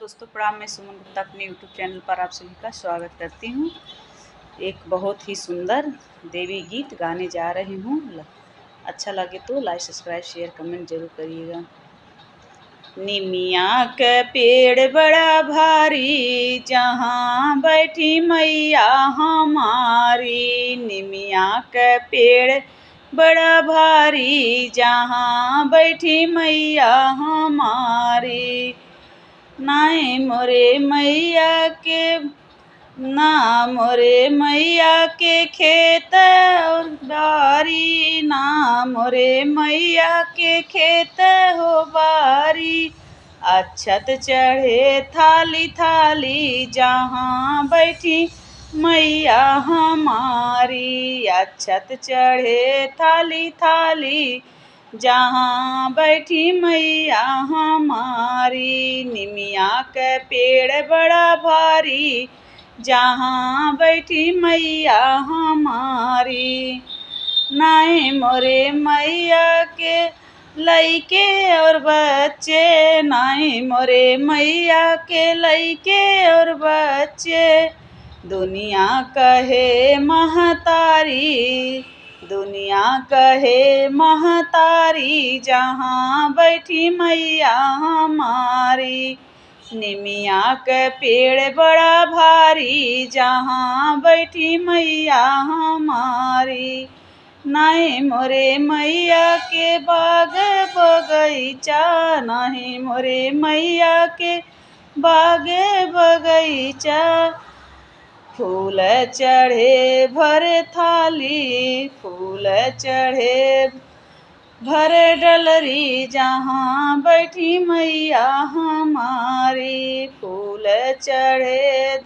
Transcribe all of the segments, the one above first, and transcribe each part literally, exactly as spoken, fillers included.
दोस्तों प्रणाम, मैं सुमन गुप्ता अपने YouTube चैनल पर आप सभी का स्वागत करती हूँ। एक बहुत ही सुंदर देवी गीत गाने जा रही हूँ। ल-, अच्छा लगे तो लाइक, सब्सक्राइब, शेयर, कमेंट जरूर करिएगा। निमिया के पेड़ बड़ा भारी, जहाँ बैठी मैया हमारी। निमिया के पेड़ बड़ा भारी, जहाँ बैठी मैया हमारी। नाई मोरे मैया के, ना मोरे मैया के खेत और बारी, ना मोरे मैया के खेत हो बारी। अक्षत चढ़े थाली थाली, जहाँ बैठी मैया हमारी। अक्षत चढ़े थाली थाली, जहाँ बैठी मैया हमारी। निमिया के पेड़ बड़ा भारी, जहाँ बैठी मैया हमारी। नाई मोरे मैया के लइके और बच्चे, नाई मोरे मैया के लइके और बच्चे। दुनिया कहे महतारी, दुनिया कहे महतारी, जहाँ बैठी मैया हमारी। निमिया के पेड़ बड़ा भारी, जहाँ बैठी मैया हमारी। नाई मोरे मैया के बाग बगीचा, नाई मोरे मैया के बाग बगीचा। फूल चढ़े भर थाली, फूल चढ़े भर डलरी, जहाँ बैठी मैया हमारी। फूल चढ़े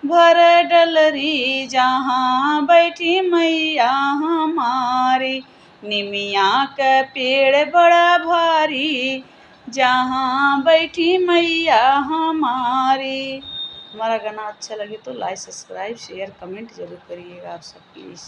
भर डलरी, जहाँ बैठी मैया हमारी। निमिया के पेड़ बड़ा भारी, जहाँ बैठी मैया हमारी। हमारा गाना अच्छा लगे तो लाइक, सब्सक्राइब, शेयर, कमेंट जरूर करिएगा आप सब प्लीज।